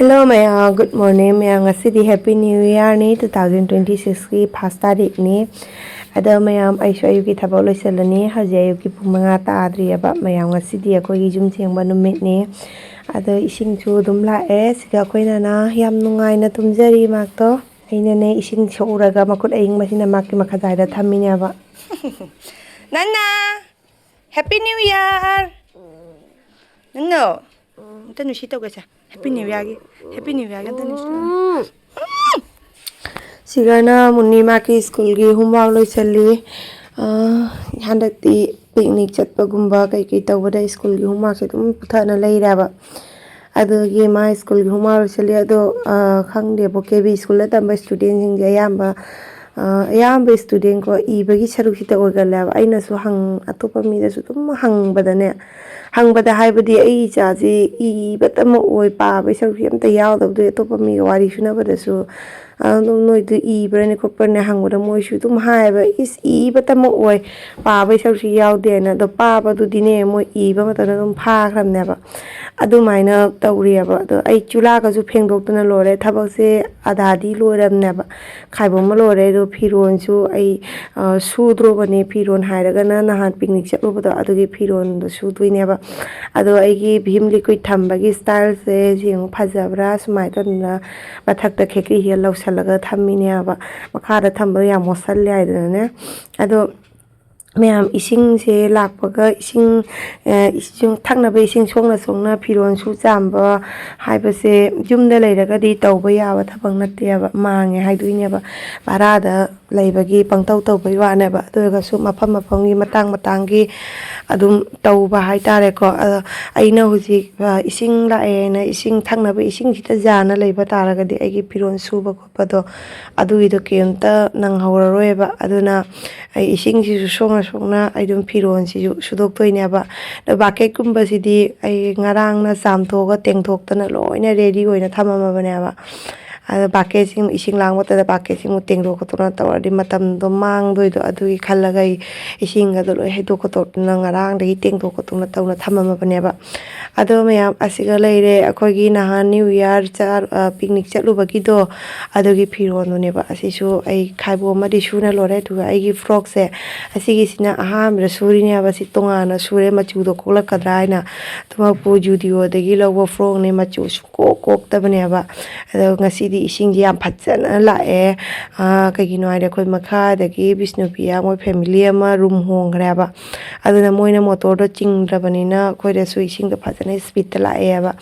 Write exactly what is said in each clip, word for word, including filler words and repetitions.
Hello ꯃꯌꯥꯝ, good morning ꯃꯌꯥꯝ꯫ ꯉꯁꯤꯗꯤ Happy New Yearꯅꯤ, two thousand twenty sixꯀꯤ first ꯇꯥꯔꯤꯛꯅꯤ꯫ ꯑꯗꯣ ꯃꯌꯥꯝ, ꯑꯩꯁꯨ ꯑꯌꯨꯛꯀꯤ ꯊꯕꯛ ꯂꯣꯏꯁꯤꯜꯂꯅꯤ꯫ ꯍꯧꯖꯤꯛ ꯑꯌꯨꯛꯀꯤ ꯄꯨꯡ ꯃꯉꯥ ꯇꯥꯗ꯭ꯔꯤꯑꯕ꯫ ꯃꯌꯥꯝ, ꯉꯁꯤꯗꯤ ꯑꯩꯈꯣꯏꯒꯤ ꯌꯨꯝ ꯁꯦꯡꯕ ꯅꯨꯃꯤꯠꯅꯤ꯫ ꯑꯗꯣ ꯏꯁꯤꯡꯁꯨ ꯑꯗꯨꯝ ꯂꯥꯛꯑꯦ꯫ ꯁꯤꯒ ꯑꯩꯈꯣꯏ ꯅꯅꯥ ꯌꯥꯝ ꯅꯨꯡꯉꯥꯏꯅ ꯇꯨꯝꯖꯔꯤ꯫ ꯃꯥꯛꯇꯣ ꯑꯩꯅꯅꯦ ꯏꯁꯤꯡ ꯁꯣꯛꯎꯔꯒ ꯃꯈꯨꯠ ꯑꯏꯪꯕꯁꯤꯅ ꯃꯥꯛꯀꯤ ꯃꯈꯥꯖꯥꯏꯗ ꯊꯝꯃꯤꯅꯦꯕ꯫ ꯅꯅꯥ! Happy New Year! ꯅꯪꯅꯣ? ꯑꯝꯇ ꯅꯨꯡꯁꯤ ꯇꯧꯒꯦꯁꯦ꯫ Happy New Yearꯒꯤ꯫ Happy New Yearꯒꯤ ꯑꯝꯇ ꯅꯨꯡꯁꯤ ꯇꯧꯒꯦ꯫ ꯁꯤꯒꯅ ꯃꯨꯟꯅꯤ ꯃꯥꯒꯤ ꯁ꯭ꯀꯨꯜꯒꯤ homework ꯂꯣꯏꯁꯤꯜꯂꯤ꯫ ꯑ, ꯍꯟꯗꯛꯇꯤ picnic ꯆꯠꯄꯒꯨꯝꯕ ꯀꯩꯀꯩ ꯇꯧꯕꯗ ꯁ꯭ꯀꯨꯜꯒꯤ homeworkꯁꯦ ꯑꯗꯨꯝ ꯄꯨꯊꯅ ꯂꯩꯔꯦꯕ꯫ ꯑꯗꯨꯒꯤ ꯃꯥ ꯁ꯭ꯀꯨꯜꯒꯤ homework ꯂꯣꯏꯁꯤꯜꯂꯤ꯫ ꯑꯗꯣ, ꯑ, ꯈꯪꯗꯦꯕ, ꯀꯦ ꯕꯤ ꯁ꯭ꯀꯨꯜꯗ ꯇꯝꯕ studentꯁꯤꯡꯁꯦ ꯑꯌꯥꯝꯕ, ꯑ, ꯑꯌꯥꯝꯕ studentꯀꯣ, ꯏꯕꯒꯤ ꯁꯔꯨꯛꯁꯤꯗ ꯑꯣꯏꯒꯜꯂꯦꯕ꯫ ꯑꯩꯅꯁꯨ ꯍꯪ-, ꯑꯇꯣꯞꯄ ꯃꯤꯗꯁꯨ ꯑꯗꯨꯝ ꯍꯪꯕꯗꯅꯦ, ꯍꯪꯕꯗ ꯍꯥꯏꯕꯗꯤ ꯑꯩ ꯏꯆꯥꯁꯤ ꯏꯕꯇꯃꯛ ꯑꯣꯏ, ꯄꯥꯕꯒꯤ ꯁꯔꯨꯛꯁꯤ ꯑꯝꯇ ꯌꯥꯎꯗꯕꯗꯨꯒꯤ ꯑꯇꯣꯞꯄ ꯃꯤꯒ ꯋꯥꯔꯤ ꯁꯨꯅꯕꯗꯁꯨ, ꯑ, ꯑꯗꯨꯝ "ꯅꯣꯏꯗꯨ ꯏꯕ꯭ꯔꯅꯦ ꯈꯣꯠꯄ꯭ꯔꯅꯦ?" ꯍꯪꯕꯗ ꯃꯣꯏꯁꯨ ꯑꯗꯨꯝ ꯍꯥꯏꯌꯦꯕ, "ꯏꯁ, ꯏꯕꯇꯃꯛ ꯑꯣꯏ, ꯄꯥꯕꯒꯤ ꯁꯔꯨꯛꯁꯤ ꯌꯥꯎꯗꯦꯅ"꯫ ꯑꯗꯣ ꯄꯥꯕꯗꯨꯗꯤꯅꯦ, ꯃꯣꯏ ꯏꯕ ꯃꯇꯝꯗ ꯑꯗꯨꯝ ꯐꯥꯈ꯭ꯔꯕꯅꯦꯕ꯫ ꯑꯗꯨꯃꯥꯏꯅ ꯇꯧꯔꯤꯑꯕ꯫ ꯑꯗꯣ ꯑꯩ ꯆꯨꯂꯥꯒꯁꯨ ꯐꯦꯡꯗꯣꯛꯇꯅ ꯂꯣꯏꯔꯦ꯫ ꯊꯕꯛꯁꯦ ꯑꯗꯥꯗꯤ ꯂꯣꯏꯔꯕꯅꯦꯕ, ꯈꯥꯏꯕꯣꯝꯕ ꯂꯣꯏꯔꯦ꯫ ꯑꯗꯣ ꯐꯤꯔꯣꯟꯁꯨ ꯑꯩ, ꯑ, ꯁꯨꯗ꯭ꯔꯣꯕꯅꯦ꯫ ꯐꯤꯔꯣꯟ ꯍꯥꯏꯔꯒꯅ ꯅꯍꯥꯟ picnic ꯆꯠꯂꯨꯕꯗꯣ, ꯑꯗꯨꯒꯤ ꯐꯤꯔꯣꯟꯗꯣ ꯁꯨꯗꯣꯏꯅꯦꯕ꯫ ꯑꯗꯣ ꯑꯩꯒꯤ Vim liquid ꯊꯝꯕꯒꯤ styleꯁꯦ ꯁꯤ ꯌꯦꯡꯉꯨ, ꯐꯖꯕ꯭ꯔꯥ? ꯁꯨꯃꯥꯏꯅ ꯇꯧꯗꯅ ꯃꯊꯛꯇ ꯈꯦꯀꯤ ꯍꯦꯛ ꯂꯧꯁꯜꯂꯒ ꯊꯝꯃꯤꯅꯦꯕ꯫ ꯃꯈꯥꯗ ꯊꯝꯕꯗꯣ ꯌꯥꯝ ꯃꯣꯠꯁꯜꯂꯦ ꯍꯥꯏꯗꯅꯅꯦ꯫ ꯑꯗꯣ ꯃꯌꯥꯝ, ꯏꯁꯤꯡꯁꯦ ꯂꯥꯛꯄꯒ ꯏꯁꯤꯡ, ꯑ, ꯏꯁꯤꯡ, ꯊꯛꯅꯕ ꯏꯁꯤꯡ ꯁꯣꯛꯅ ꯁꯣꯛꯅ ꯐꯤꯔꯣꯜꯁꯨ ꯆꯥꯝꯕ ꯍꯥꯏꯕꯁꯦ ꯌꯨꯝꯗ ꯂꯩꯔꯒꯗꯤ ꯇꯧꯕ ꯌꯥꯕ ꯊꯕꯛ ꯅꯠꯇꯦꯕ, ꯃꯥꯡꯉꯦ ꯍꯥꯏꯗꯣꯏꯅꯦꯕ꯫ ꯚꯔꯥꯗ ꯂꯩꯕꯒꯤ ꯄꯪꯇꯧ ꯇꯧꯕꯩ ꯋꯥꯅꯦꯕ꯫ ꯑꯗꯨ ꯑꯣꯏꯔꯒꯁꯨ ꯃꯐꯝ ꯃꯐꯝꯒꯤ, ꯃꯇꯥꯡ ꯃꯇꯥꯡꯒꯤ ꯑꯗꯨꯝ ꯇꯧꯕ ꯍꯥꯏꯇꯥꯔꯦꯀꯣ꯫ ꯑ, ꯑꯩꯅ ꯍꯧꯖꯤꯛ, ꯑ, ꯏꯁꯤꯡ ꯂꯥꯛꯑꯦꯅ ꯏꯁꯤꯡ ꯊꯛꯅꯕ ꯏꯁꯤꯡ ꯈꯤꯇ ꯌꯥꯅ ꯂꯩꯕ ꯇꯥꯔꯒꯗꯤ ꯑꯩꯒꯤ ꯐꯤꯔꯣꯜ ꯁꯨꯕ ꯈꯣꯠꯄꯗꯣ ꯑꯗꯨꯒꯤꯗꯣ ꯀꯩꯝꯇ ꯅꯪꯍꯧꯔꯔꯣꯏꯕ꯫ ꯑꯗꯨꯅ ꯑꯩ ꯏꯁꯤꯡꯁꯤꯁꯨ ꯁꯣꯛꯅ ꯁꯣꯛꯅ ꯑꯩ ꯑꯗꯨꯝ ꯐꯤꯔꯣꯜꯁꯤꯁꯨ ꯁꯨꯗꯣꯛꯇꯣꯏꯅꯦꯕ꯫ ꯑꯗꯣ bucketꯀꯨꯝꯕꯁꯤꯗꯤ ꯑꯩ ꯉꯔꯥꯡꯅ ꯆꯥꯝꯊꯣꯛꯑꯒ ꯇꯦꯡꯊꯣꯛꯇꯅ ꯂꯣꯏꯅ ready ꯑꯣꯏꯅ ꯊꯝꯃꯝꯃꯕꯅꯦꯕ꯫ ꯑꯗ ꯕꯥꯀꯦꯠꯁꯤꯡ, ꯏꯁꯤꯡ ꯂꯥꯡꯕ ꯃꯇꯝꯗ ꯕꯥꯀꯦꯠꯁꯤꯡꯕꯨ ꯇꯦꯡꯗꯣꯛ ꯈꯣꯠꯇꯣꯛꯅ ꯇꯧꯔꯗꯤ ꯃꯇꯝꯗꯣ ꯃꯥꯡꯗꯣꯏꯗꯣ, ꯑꯗꯨꯒꯤ ꯈꯜꯂꯒ ꯑꯩ ꯏꯁꯤꯡꯒꯗꯣ ꯂꯣꯏ ꯍꯩꯗꯣꯛ ꯈꯣꯠꯇꯣꯛꯇꯅ ꯉꯔꯥꯡꯗꯒꯤ ꯇꯦꯡꯗꯣꯛ ꯈꯣꯠꯇꯣꯛꯅ ꯇꯧꯅ ꯊꯝꯃꯝꯃꯕꯅꯦꯕ꯫ ꯑꯗꯣ ꯃꯌꯥꯝ, ꯑꯁꯤꯒ ꯂꯩꯔꯦ ꯑꯩꯈꯣꯏꯒꯤ ꯅꯍꯥꯟ New Year ꯆꯥ-, ꯑ, picnic ꯆꯠꯂꯨꯕꯒꯤꯗꯣ, ꯑꯗꯨꯒꯤ ꯐꯤꯔꯣꯜꯗꯨꯅꯦꯕ꯫ ꯑꯁꯤꯁꯨ ꯑꯩ ꯈꯥꯏꯕꯣꯛ ꯑꯃꯗꯤ ꯁꯨꯅ ꯂꯣꯏꯔꯦ꯫ ꯑꯗꯨꯒ ꯑꯩꯒꯤ frockꯁꯦ, ꯑꯁꯤꯒꯤꯁꯤꯅ ꯑꯍꯥꯟꯕꯗ ꯁꯨꯔꯤꯅꯦꯕ꯫ ꯁꯤ ꯇꯣꯉꯥꯟꯅ ꯁꯨꯔꯦ, ꯃꯆꯨꯗꯣ ꯀꯣꯛꯂꯛꯀꯗ꯭ꯔꯥ ꯍꯥꯏꯅ꯫ ꯑꯗꯨꯃꯛꯄꯨ Zudioꯗꯒꯤ ꯂꯧꯕ frockꯅꯦ, ꯃꯆꯨ ꯁꯨꯡꯀꯣꯛ ꯀꯣꯛꯇꯕꯅꯦꯕ꯫ ꯑꯗꯣ ꯉꯁꯤꯗꯤ ꯏꯁꯤꯡꯁꯦ ꯌꯥꯝ ꯐꯖꯅ ꯂꯥꯛꯑꯦ꯫ ꯑꯥ, ꯀꯩꯒꯤꯅꯣ ꯍꯥꯏꯗꯤ ꯑꯩꯈꯣꯏ ꯃꯈꯥꯗꯒꯤ ꯕꯤꯁꯅꯨꯄ꯭ꯔꯤꯌꯥ ꯃꯣꯏ family ꯑꯃ room ꯍꯣꯡꯈ꯭ꯔꯦꯕ꯫ ꯑꯗꯨꯅ ꯃꯣꯏꯅ motorꯗꯣ ꯆꯤꯡꯗ꯭ꯔꯕꯅꯤꯅ ꯑꯩꯈꯣꯏꯗꯁꯨ ꯏꯁꯤꯡꯗꯣ ꯐꯖꯅ speedꯇ ꯂꯥꯛꯑꯦꯕ꯫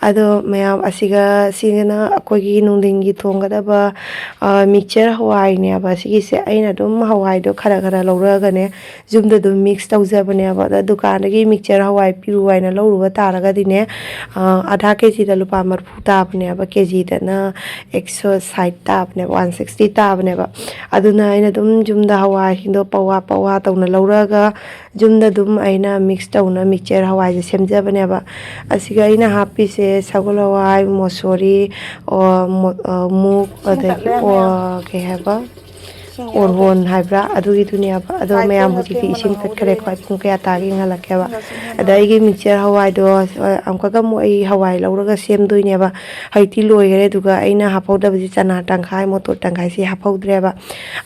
ꯑꯗꯣ ꯃꯌꯥꯝ, ꯑꯁꯤꯒ, ꯁꯤꯒꯅ ꯑꯩꯈꯣꯏꯒꯤ ꯅꯨꯡꯊꯤꯟꯒꯤ ꯊꯣꯡꯒꯗꯕ, ꯑ, mixture ꯍꯋꯥꯏꯅꯦꯕ꯫ ꯁꯤꯒꯤꯁꯦ ꯑꯩꯅ ꯑꯗꯨꯝ ꯍꯋꯥꯏꯗꯣ ꯈꯔ ꯈꯔ ꯂꯧꯔꯛꯑꯒꯅꯦ, ꯌꯨꯝꯗ ꯑꯗꯨꯝ mix ꯇꯧꯖꯕꯅꯦꯕ꯫ ꯑꯗ ꯗꯨꯀꯥꯟꯗꯒꯤ mixture ꯍꯋꯥꯏ ꯄꯤꯌꯨ ꯍꯥꯏꯅ ꯂꯧꯔꯨꯕ ꯇꯥꯔꯒꯗꯤꯅꯦ, ꯑ, ꯑꯥꯙꯥ ꯀꯦꯖꯤꯗ ꯂꯨꯄꯥ ꯃꯔꯤꯐꯨ ꯇꯥꯕꯅꯦꯕ, ꯀꯦꯖꯤꯗꯅ ꯑꯦꯛꯁꯣ ꯁꯥꯏꯠ ꯇꯥꯕꯅꯦꯕ, one sixty ꯇꯥꯕꯅꯦꯕ꯫ ꯑꯗꯨꯅ ꯑꯩꯅ ꯑꯗꯨꯝ ꯌꯨꯝꯗ ꯍꯋꯥꯏꯁꯤꯡꯗꯣ ꯄꯋꯥ ꯄꯋꯥ ꯇꯧꯅ ꯂꯧꯔꯒ, ꯌꯨꯝꯗ ꯑꯗꯨꯝ ꯑꯩꯅ mix ꯇꯧꯅ mixture ꯍꯋꯥꯏꯁꯦ ꯁꯦꯝꯖꯕꯅꯦꯕ꯫ ꯑꯁꯤꯒ ꯑꯩꯅ ꯍꯥꯞꯄꯤꯁꯦ ꯁꯒꯣꯜ ꯍꯋꯥꯏ, ꯃꯣꯁꯣꯔꯤ, ꯑꯣ, ꯃꯣ-, ꯑ, ꯃꯨꯛ, ꯏꯁꯤꯡ ꯑꯗꯒꯤ ꯇꯠꯂꯦ ꯑꯣ, ꯃꯌꯥꯝ꯫ ꯀꯩ ꯍꯥꯏꯕ? ꯏꯁꯤꯡ ꯌꯥꯎꯗꯦ꯫ ꯑꯣꯔꯍꯣꯟ ꯍꯥꯏꯕ꯭ꯔꯥ? ꯑꯗꯨꯒꯤꯗꯨꯅꯦꯕ꯫ ꯑꯗꯣ ꯃꯌꯥꯝ, ꯍꯧꯖꯤꯛꯇꯤ ꯏꯁꯤꯡ ꯇꯠꯈ꯭ꯔꯦꯀꯣ꯫ ꯑꯩ ꯄꯨꯡ ꯀꯌꯥ ꯇꯥꯒꯦ ꯌꯦꯡꯍꯜꯂꯛꯀꯦꯕ꯫ ꯑꯗ ꯑꯩꯒꯤ mixture ꯍꯋꯥꯏꯗꯣ, ꯑ, ꯑꯃꯨꯛꯀꯒ ꯑꯃꯨꯛ ꯑꯩ ꯍꯋꯥꯏ ꯂꯧꯔꯒ ꯁꯦꯝꯗꯣꯏꯅꯦꯕ꯫ ꯍꯧꯖꯤꯛꯇꯤ ꯂꯣꯏꯈꯔꯦ꯫ ꯑꯗꯨꯒ ꯑꯩꯅ ꯍꯥꯞꯍꯧꯗꯕꯁꯤ ꯆꯅꯥ ꯇꯪꯈꯥꯏ, ꯃꯣꯇꯣꯔ ꯇꯪꯈꯥꯏꯁꯤ ꯍꯥꯞꯍꯧꯗ꯭ꯔꯦꯕ꯫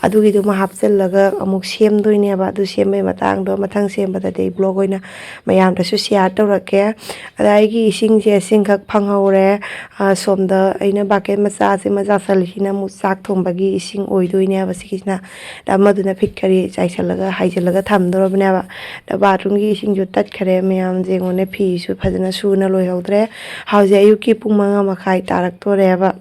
ꯑꯗꯨꯒꯤꯗꯨꯃ ꯍꯥꯞꯆꯤꯜꯂꯒ ꯑꯃꯨꯛ ꯁꯦꯝꯗꯣꯏꯅꯦꯕ꯫ ꯑꯗꯨ ꯁꯦꯝꯕꯩ ꯃꯇꯥꯡꯗꯣ ꯃꯊꯪ ꯁꯦꯝꯕꯗꯗꯤ ꯑꯩ vlog ꯑꯣꯏꯅ ꯃꯌꯥꯝꯗꯁꯨ share ꯇꯧꯔꯛꯀꯦ꯫ ꯑꯗ ꯑꯩꯒꯤ ꯏꯁꯤꯡꯁꯦ ꯁꯤꯡꯈꯛ ꯐꯪꯍꯧꯔꯦ꯫ ꯑ, ꯁꯣꯝꯗ ꯑꯩꯅ bucket ꯃꯆꯥꯁꯤꯃ ꯆꯥꯁꯜꯂꯤꯁꯤꯅ ꯑꯃꯨꯛ ꯆꯥꯛ ꯊꯣꯡꯕꯒꯤ ꯏꯁꯤꯡ ꯑꯣꯏꯗꯣꯏꯅꯦꯕ ꯁꯤꯒꯤꯁꯤꯅ꯫ ꯑꯗ ꯑꯃꯗꯨꯅ ꯐꯤꯠꯀꯔꯤ ꯆꯥꯏꯁꯜꯂꯒ ꯍꯥꯏꯖꯤꯜꯂꯒ ꯊꯝꯗꯣꯔꯕꯅꯦꯕ꯫ ꯑꯗ bathroomꯒꯤ ꯏꯁꯤꯡꯁꯨ ꯇꯠꯈꯔꯦ꯫ ꯃꯌꯥꯝ ꯌꯦꯡꯉꯨꯅꯦ, ꯐꯤꯁꯨ ꯐꯖꯅ ꯁꯨꯅ ꯂꯣꯏꯍꯧꯗ꯭ꯔꯦ꯫ ꯍꯧꯖꯤꯛ ꯑꯌꯨꯛꯀꯤ ꯄꯨꯡ ꯃꯉꯥ ꯃꯈꯥꯏ ꯇꯥꯔꯛꯇꯣꯔꯦꯕ꯫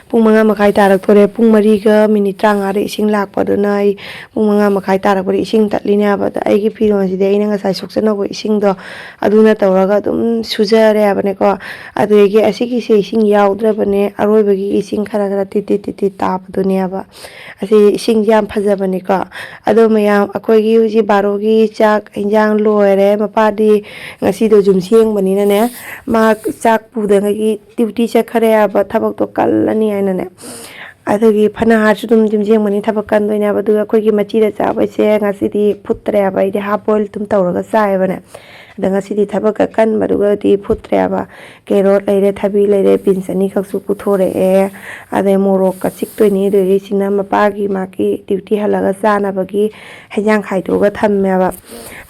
ꯄꯨꯡ ꯃꯉꯥ ꯃꯈꯥꯏ ꯇꯥꯔꯛꯇꯣꯔꯦ꯫ ꯄꯨꯡ ꯃꯔꯤꯒ ꯃꯤꯅꯤꯠ ꯇꯔꯥꯃꯉꯥꯗ ꯏꯁꯤꯡ ꯂꯥꯛꯄꯗꯨꯅ ꯑꯩ ꯄꯨꯡ ꯃꯉꯥ ꯃꯈꯥꯏ ꯇꯥꯔꯛꯄꯗ ꯏꯁꯤꯡ ꯇꯠꯂꯤꯅꯦ ꯍꯥꯏꯕ꯫ ꯑꯗ ꯑꯩꯒꯤ ꯐꯤꯔꯣꯜꯁꯤꯗꯤ ꯑꯩꯅ ꯉꯁꯥꯏ ꯁꯣꯛꯆꯟꯍꯧꯕ ꯏꯁꯤꯡꯗꯣ ꯑꯗꯨꯅ ꯇꯧꯔꯒ ꯑꯗꯨꯝ ꯁꯨꯖꯔꯦ ꯍꯥꯏꯕꯅꯦꯀꯣ꯫ ꯑꯗꯨꯗꯒꯤ ꯑꯁꯤꯒꯤꯁꯦ ꯏꯁꯤꯡ ꯌꯥꯎꯗ꯭ꯔꯕꯅꯦ, ꯑꯔꯣꯏꯕꯒꯤ ꯏꯁꯤꯡ ꯈꯔ ꯈꯔ ꯇꯤꯠ ꯇꯤꯠ ꯇꯤꯠ ꯇꯤꯠ ꯇꯥꯕꯗꯨꯅꯦꯕ꯫ ꯑꯁꯤ ꯏꯁꯤꯡꯁꯦ ꯌꯥꯝ ꯐꯖꯕꯅꯤꯀꯣ꯫ ꯑꯗꯣ ꯃꯌꯥꯝ, ꯑꯩꯈꯣꯏꯒꯤ ꯍꯧꯖꯤꯛ ꯕꯥꯔꯣꯒꯤ ꯆꯥꯛ ꯏꯟꯖꯥꯡ ꯂꯣꯏꯔꯦ꯫ ꯃꯄꯥꯗꯤ ꯉꯁꯤꯗꯣ ꯌꯨꯝ ꯁꯦꯡꯕꯅꯤꯅꯅꯦ, ꯃꯥ ꯆꯥꯛ ꯄꯨꯗꯉꯩꯒꯤ ꯗ꯭ꯌꯨꯇꯤ ꯆꯠꯈ꯭ꯔꯦ ꯍꯥꯏꯕ, ꯊꯕꯛꯇꯣ ꯀꯜꯂꯅꯤ ꯍꯥꯏꯅꯅꯦ꯫ ꯑꯗꯨꯒꯤ ꯐꯅ ꯍꯥꯏꯔꯁꯨ ꯑꯗꯨꯝ ꯌꯨꯝ ꯁꯦꯡꯕꯅꯤ ꯊꯕꯛ ꯀꯟꯗꯣꯏꯅꯦꯕ꯫ ꯑꯗꯨꯒ ꯑꯩꯈꯣꯏꯒꯤ ꯃꯆꯤꯗ ꯆꯥꯕꯁꯦ ꯉꯁꯤꯗꯤ ꯐꯨꯠꯇ꯭ꯔꯦꯕ, ꯑꯩꯗꯤ ꯍꯥꯞ ꯕꯣꯏꯜ ꯑꯗꯨꯝ ꯇꯧꯔꯒ ꯆꯥꯏꯌꯦꯕꯅꯦ꯫ ꯑꯗ ꯉꯁꯤꯗꯤ ꯊꯕꯛꯀ ꯀꯟꯕꯗꯨꯒꯗꯤ ꯐꯨꯠꯇ꯭ꯔꯦꯕ꯫ ꯀꯦꯔꯣꯠ ꯂꯩꯔꯦ, ꯊꯕꯤ ꯂꯩꯔꯦ, ꯕꯤꯟꯁ ꯑꯅꯤꯈꯛꯁꯨ ꯄꯨꯊꯣꯔꯛꯑꯦ꯫ ꯑꯗꯩ ꯃꯣꯔꯣꯛꯀ ꯆꯤꯛꯇꯣꯏꯅꯤ꯫ ꯑꯗꯨꯗꯒꯤꯁꯤꯅ ꯃꯄꯥꯒꯤ ꯃꯥꯒꯤ ꯗ꯭ꯌꯨꯇꯤ ꯍꯜꯂꯒ ꯆꯥꯅꯕꯒꯤ ꯍꯦꯟꯖꯥꯡ ꯈꯥꯏꯗꯣꯛꯑꯒ ꯊꯝꯃꯦꯕ꯫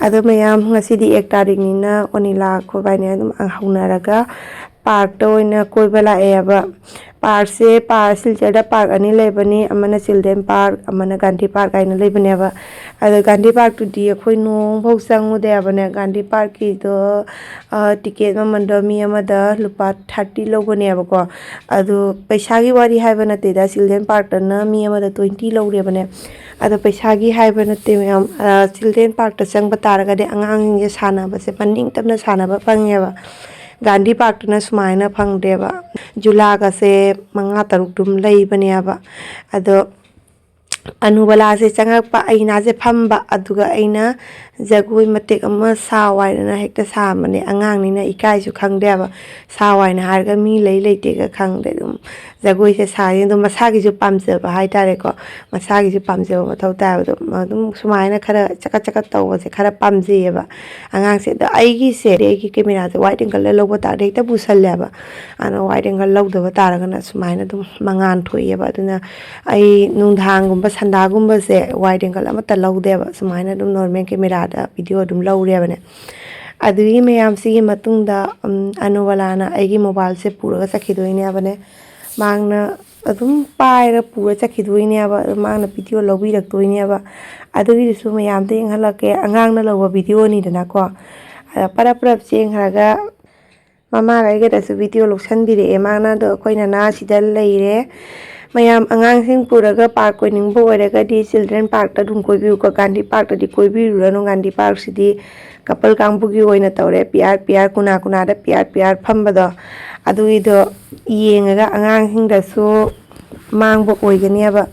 ꯑꯗꯣ ꯃꯌꯥꯝ, ꯉꯁꯤꯗꯤ ꯑꯦꯛ ꯇꯥꯔꯤꯛꯅꯤꯅ ꯑꯣꯅꯤꯂꯥ ꯑꯩꯈꯣꯏꯕꯥꯏꯅꯦ ꯑꯗꯨꯝ ꯍꯧꯅꯔꯒ ꯄꯥꯔꯛꯇ ꯑꯣꯏꯅ ꯀꯣꯏꯕ ꯂꯥꯛꯑꯦꯕ꯫ ꯄꯥꯔꯛꯁꯦ, ꯄꯥꯔꯛ, ꯁꯤꯜꯆꯔꯗ ꯄꯥꯔꯛ ꯑꯅꯤ ꯂꯩꯕꯅꯤ, ꯑꯃꯅ ꯆꯤꯜꯗ꯭ꯔꯦꯟ ꯄꯥꯔꯛ, ꯑꯃꯅ ꯒꯥꯟꯙꯤ ꯄꯥꯔꯛ ꯍꯥꯏꯅ ꯂꯩꯕꯅꯦꯕ꯫ ꯑꯗꯣ ꯒꯥꯟꯙꯤ ꯄꯥꯔꯛꯇꯨꯗꯤ ꯑꯩꯈꯣꯏ ꯅꯣꯡꯐꯥꯎ ꯆꯪꯉꯨꯗꯦ ꯍꯥꯏꯕꯅꯦ꯫ ꯒꯥꯟꯙꯤ ꯄꯥꯔꯛꯀꯤꯗꯣ, ꯑ, ꯇꯤꯀꯦꯠ ꯃꯃꯟꯗꯣ ꯃꯤ ꯑꯃꯗ ꯂꯨꯄꯥ ꯊꯥꯔꯇꯤ ꯂꯧꯕꯅꯦꯕꯀꯣ꯫ ꯑꯗꯣ ꯄꯩꯁꯥꯒꯤ ꯋꯥꯔꯤ ꯍꯥꯏꯕ ꯅꯠꯇꯦꯗ, ꯆꯤꯜꯗ꯭ꯔꯦꯟ ꯄꯥꯔꯛꯇꯅ ꯃꯤ ꯑꯃꯗ ꯇ꯭ꯋꯦꯟꯇꯤ ꯂꯧꯔꯦꯕꯅꯦ꯫ ꯑꯗꯣ ꯄꯩꯁꯥꯒꯤ ꯍꯥꯏꯕ ꯅꯠꯇꯦ ꯃꯌꯥꯝ, ꯑ, ꯆꯤꯜꯗ꯭ꯔꯦꯟ ꯄꯥꯔꯛꯇ ꯆꯪꯕ ꯇꯥꯔꯒꯗꯤ ꯑꯉꯥꯡꯁꯤꯡꯁꯦ ꯁꯥꯟꯅꯕꯁꯦ ꯃꯅꯤꯡ ꯇꯝꯅ ꯁꯥꯟꯅꯕ ꯐꯪꯉꯦꯕ꯫ ꯒꯥꯟꯙꯤ ꯄꯥꯔꯛꯇꯅ ꯁꯨꯃꯥꯏꯅ ꯐꯪꯗꯦꯕ꯫ ꯖꯨꯂꯥꯒꯁꯦ ꯃꯉꯥ ꯇꯔꯨꯛ ꯑꯗꯨꯝ ꯂꯩꯕꯅꯦꯕ꯫ ꯑꯗꯣ ꯑꯅꯨꯕꯂꯥꯁꯦ ꯆꯪꯉꯛꯄ, ꯑꯩꯅꯥꯁꯦ ꯐꯝꯕ, ꯑꯗꯨꯒ ꯑꯩꯅ ꯖꯒꯣꯏ ꯃꯇꯦꯛ ꯑꯃ ꯁꯥꯎ ꯍꯥꯏꯗꯅ ꯍꯦꯛꯇ ꯁꯥꯕꯅꯦ꯫ ꯑꯉꯥꯡꯅꯤꯅ ꯏꯀꯥꯏꯁꯨ ꯈꯪꯗꯦꯕ꯫ ꯁꯥꯎ ꯍꯥꯏꯅ ꯍꯥꯏꯔꯒ ꯃꯤ ꯂꯩ ꯂꯩꯇꯦꯒ ꯈꯪꯗꯦ꯫ ꯑꯗꯨꯝ ꯖꯒꯣꯏꯁꯦ ꯁꯥꯔꯤ꯫ ꯑꯗꯨꯝ ꯃꯁꯥꯒꯤꯁꯨ ꯄꯥꯝꯖꯕ ꯍꯥꯏꯇꯥꯔꯦꯀꯣ꯫ ꯃꯁꯥꯒꯤꯁꯨ ꯄꯥꯝꯖꯕ ꯃꯊꯧ ꯇꯥꯏꯕꯗꯣ꯫ ꯑꯗꯨꯝ ꯁꯨꯃꯥꯏꯅ ꯈꯔ ꯆꯀꯠ ꯆꯀꯠ ꯇꯧꯕꯁꯦ ꯈꯔ ꯄꯥꯝꯖꯩꯌꯦꯕ ꯑꯉꯥꯡꯁꯦ꯫ ꯑꯗꯣ ꯑꯩꯒꯤꯁꯦ, ꯑꯩꯒꯤ ꯀꯦꯃꯦꯔꯥꯁꯦ ꯋꯥꯏꯠ ꯑꯦꯡꯒꯜꯗ ꯂꯧꯕ ꯇꯥꯔꯗꯤ ꯍꯦꯛꯇ ꯄꯨꯁꯜꯂꯦꯕ꯫ ꯑꯗꯣ ꯋꯥꯏꯠ ꯑꯦꯡꯒꯜ ꯂꯧꯗꯕ ꯇꯥꯔꯒꯅ ꯁꯨꯃꯥꯏꯅ ꯑꯗꯨꯝ ꯃꯉꯥꯟ ꯊꯣꯛꯑꯦꯕ꯫ ꯑꯗꯨꯅ ꯑꯩ ꯅꯨꯡꯗꯥꯡꯒꯨꯝꯕ, ꯁꯟꯗꯥꯒꯨꯝꯕꯁꯦ ꯋꯥꯏꯠ ꯑꯦꯡꯒꯜ ꯑꯃꯠꯇ ꯂꯧꯗꯦꯕ꯫ ꯁꯨꯃꯥꯏꯅ ꯑꯗꯨꯝ ꯅꯣꯔꯃꯦꯜ ꯀꯦꯃꯦꯔꯥꯗ ꯚꯤꯗꯤꯑꯣ ꯑꯗꯨꯝ ꯂꯧꯔꯦꯕꯅꯦ꯫ ꯑꯗꯨꯒꯤ ꯃꯌꯥꯝꯁꯤꯒꯤ ꯃꯇꯨꯡꯗ, ꯎꯝ, ꯑꯅꯨꯕꯂꯥꯅ ꯑꯩꯒꯤ ꯃꯣꯕꯥꯏꯜꯁꯦ ꯄꯨꯔꯒ ꯆꯠꯈꯤꯗꯣꯏꯅꯦꯕꯅꯦ꯫ ꯃꯥꯅ ꯑꯗꯨꯝ ꯄꯥꯏꯔ ꯄꯨꯔ ꯆꯠꯈꯤꯗꯣꯏꯅꯦꯕ꯫ ꯑꯗꯨ ꯃꯥꯅ ꯚꯤꯗꯤꯑꯣ ꯂꯧꯕꯤꯔꯛꯇꯣꯏꯅꯦꯕ꯫ ꯑꯗꯨꯒꯤꯗꯨꯁꯨ ꯃꯌꯥꯝꯗ ꯌꯦꯡꯍꯜꯂꯛꯀꯦ꯫ ꯑꯉꯥꯡꯅ ꯂꯧꯕ ꯚꯤꯗꯤꯑꯣꯅꯤꯗꯅꯀꯣ꯫ ꯑꯗ ꯄꯔꯞ ꯄꯔꯞ ꯆꯦꯟꯈ꯭ꯔꯒ ꯃꯃꯥꯒ ꯑꯩꯒꯗꯁꯨ ꯚꯤꯗꯤꯑꯣ ꯂꯧꯁꯟꯕꯤꯔꯛꯑꯦ ꯃꯥꯅ꯫ ꯑꯗꯣ ꯑꯩꯈꯣꯏ ꯅꯅꯥ ꯁꯤꯗ ꯂꯩꯔꯦ꯫ ꯃꯌꯥꯝ ꯑꯉꯥꯡꯁꯤꯡ ꯄꯨꯔꯒ ꯄꯥꯔꯛ ꯀꯣꯏꯅꯤꯡꯕ ꯑꯣꯏꯔꯒꯗꯤ ꯆꯤꯜꯗ꯭ꯔꯦꯟ ꯄꯥꯔꯛꯇ ꯑꯗꯨꯝ ꯀꯣꯏꯕꯤꯌꯨꯀꯣ꯫ ꯒꯥꯟꯙꯤ ꯄꯥꯔꯛꯇꯗꯤ ꯀꯣꯏꯕꯤꯔꯨꯔꯅꯨ꯫ ꯒꯥꯟꯙꯤ ꯄꯥꯔꯛꯁꯤꯗꯤ ꯀꯄꯜ ꯀꯥꯡꯕꯨꯒꯤ ꯑꯣꯏꯅ ꯇꯧꯔꯦ꯫ ꯄꯤꯌꯥꯔ ꯄꯤꯌꯥꯔ, ꯀꯨꯅꯥ ꯀꯨꯅꯥꯗ ꯄꯤꯌꯥꯔ ꯄꯤꯌꯥꯔ ꯐꯝꯕꯗꯣ, ꯑꯗꯨꯒꯤꯗꯣ ꯌꯦꯡꯉꯒ ꯑꯉꯥꯡꯁꯤꯡꯗꯁꯨ ꯃꯥꯡꯕ ꯑꯣꯏꯒꯅꯦꯕ꯫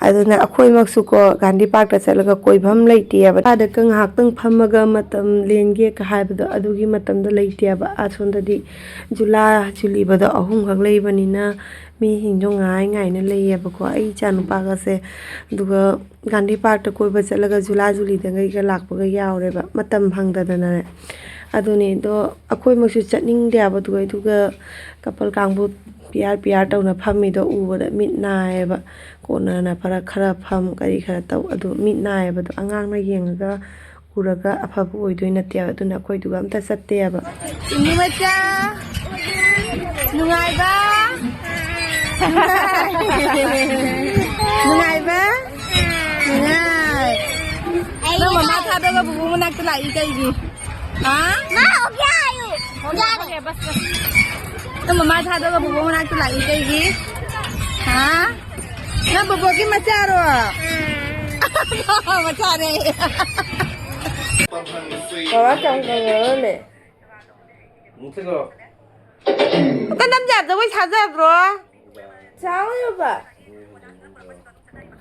ꯑꯗꯨꯅ ꯑꯩꯈꯣꯏꯃꯛꯁꯨꯀꯣ ꯒꯥꯟꯙꯤ ꯄꯥꯔꯛꯇ ꯆꯠꯂꯒ ꯀꯣꯏꯐꯝ ꯂꯩꯇꯦꯕ꯫ ꯑꯥꯗꯒ ꯉꯥꯏꯍꯥꯛꯇꯪ ꯐꯝꯃꯒ ꯃꯇꯝ ꯂꯦꯟꯒꯦ ꯀ ꯍꯥꯏꯕꯗꯣ ꯑꯗꯨꯒꯤ ꯃꯇꯝꯗꯣ ꯂꯩꯇꯦꯕ꯫ ꯑꯁꯣꯝꯗꯗꯤ ꯖꯨꯂꯥ ꯖꯨꯂꯤꯕꯗꯣ ꯑꯍꯨꯝꯈꯛ ꯂꯩꯕꯅꯤꯅ ꯃꯤꯁꯤꯡꯗꯣ ꯉꯥꯏ ꯉꯥꯏꯅ ꯂꯩꯌꯦꯕꯀꯣ꯫ ꯑꯩ ꯏꯆꯥ ꯅꯨꯄꯥꯒꯁꯦ ꯑꯗꯨꯒ ꯒꯥꯟꯙꯤ ꯄꯥꯔꯛꯇ ꯀꯣꯏꯕ ꯆꯠꯂꯒ ꯖꯨꯂꯥ ꯖꯨꯂꯤꯗꯒꯩꯒ ꯂꯥꯛꯄꯒ ꯌꯥꯎꯔꯦꯕ ꯃꯇꯝ ꯐꯪꯗꯗꯅꯅꯦ꯫ ꯑꯗꯨꯅꯦ ꯑꯗꯣ ꯑꯩꯈꯣꯏꯃꯛꯁꯨ ꯆꯠꯅꯤꯡꯗꯦ ꯍꯥꯏꯕ꯫ ꯑꯗꯨꯒ ꯑꯗꯨꯒ ꯀꯄꯜ ꯀꯥꯡꯕꯨ ꯄꯤꯌꯥꯔ ꯄꯤꯌꯥꯔ ꯇꯧꯅ ꯐꯝꯃꯤꯗꯣ ꯎꯕꯗ ꯃꯤꯠ ꯅꯥꯏꯌꯦꯕ꯫ ꯀꯣꯟꯅꯅ ꯈꯔ ꯈꯔ ꯐꯝ ꯀꯔꯤ ꯈꯔ ꯇꯧ ꯑꯗꯨ ꯃꯤꯠ ꯅꯥꯏꯌꯦꯕ꯫ ꯑꯗꯣ ꯑꯉꯥꯡꯅ ꯌꯦꯡꯉꯒ ꯎꯔꯒ ꯑꯐꯕ ꯑꯣꯏꯗꯣꯏ ꯅꯠꯇꯦꯕ꯫ ꯑꯗꯨꯅ ꯑꯩꯈꯣꯏꯗꯨꯒ ꯑꯝꯇ ꯆꯠꯇꯦꯕ꯫ ꯏꯅꯤ ꯃꯆꯥ ꯅꯨꯡꯉꯥꯏꯕ? ꯅꯨꯡꯉꯥꯏꯕ? ꯅꯨꯡꯉꯥꯏ꯫ ꯅꯪ ꯃꯃꯥ ꯊꯥꯗꯣꯛꯑꯒ ꯕꯨꯕꯣꯛ ꯃꯅꯥꯛꯇ ꯂꯥꯛꯏ ꯀꯩꯒꯤ? ꯍꯥ? ꯃꯥ ꯍꯧꯖꯤꯛ ꯍꯥꯏꯌꯨ꯫ ꯌꯥꯔꯦ꯫ ꯅꯪ ꯃꯃꯥ ꯊꯥꯗꯣꯛꯑꯒ ꯕꯨꯕꯣꯛ ꯃꯅꯥꯛꯇ ꯂꯥꯛꯏ ꯀꯩꯒꯤ? ꯍꯥ? ꯅꯪ ꯕꯨꯕꯣꯛꯀꯤ ꯃꯆꯥꯔꯣ? ꯃꯆꯥꯅꯦ꯫ ꯕꯕꯥ ꯀꯌꯥꯝ ꯀꯪꯉꯒꯅꯦ? ꯑꯝꯇ ꯅꯝꯖꯥ ꯖꯒꯣꯏ ꯁꯥꯖꯕ꯭ꯔꯣ? ꯁꯥꯎ ꯌꯣꯕ꯫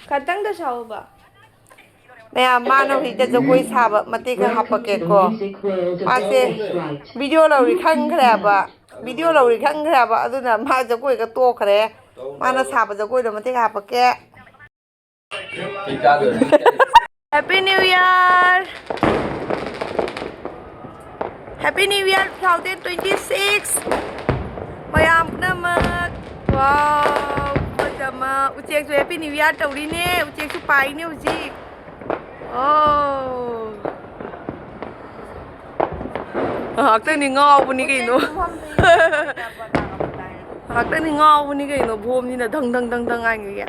ꯈꯇꯪꯗ ꯁꯥꯎꯕ꯫ ꯃꯌꯥꯝ ꯃꯥꯅ ꯍꯧꯖꯤꯛꯇ ꯖꯒꯣꯏ ꯁꯥꯕ ꯃꯇꯦꯛ ꯈꯔ ꯍꯥꯞꯄꯛꯀꯦꯀꯣ꯫ ꯃꯥꯁꯦ ꯚꯤꯗꯤꯑꯣ ꯂꯧꯔꯤ ꯈꯪꯈ꯭ꯔꯦꯕ꯫ ꯚꯤꯗꯤꯑꯣ ꯂꯧꯔꯤ ꯈꯪꯈ꯭ꯔꯦꯕ꯫ ꯑꯗꯨꯅ ꯃꯥ ꯖꯒꯣꯏꯒ ꯇꯣꯛꯈ꯭ꯔꯦ꯫ ꯃꯥꯅ ꯁꯥꯕ ꯖꯒꯣꯏꯗꯣ ꯃꯇꯦꯛ ꯈꯔ ꯍꯥꯞꯄꯛꯀꯦ꯫ Happy New Year! Happy New Year two thousand twenty six! ꯃꯌꯥꯝ ꯄꯨꯝꯅꯃꯛ! Wow! ꯐꯖꯃ-, ꯎꯆꯦꯛꯁꯨ Happy New Year ꯇꯧꯔꯤꯅꯦ! ꯎꯆꯦꯛꯁꯨ ꯄꯥꯏꯅꯦ ꯍꯧꯖꯤꯛ! Oh! ꯉꯥꯏꯍꯥꯛꯇꯪꯗꯤ ꯉꯥꯎꯕꯅꯤ ꯀꯩꯅꯣ꯫ ꯉꯥꯏꯍꯥꯛꯇꯪꯗꯤ ꯉꯥꯎꯕꯅꯤ ꯀꯩꯅꯣ, ꯚꯣꯝꯁꯤꯅ ꯙꯪ ꯙꯪ ꯙꯪ ꯙꯪ ꯍꯥꯏꯉꯩꯒꯤ꯫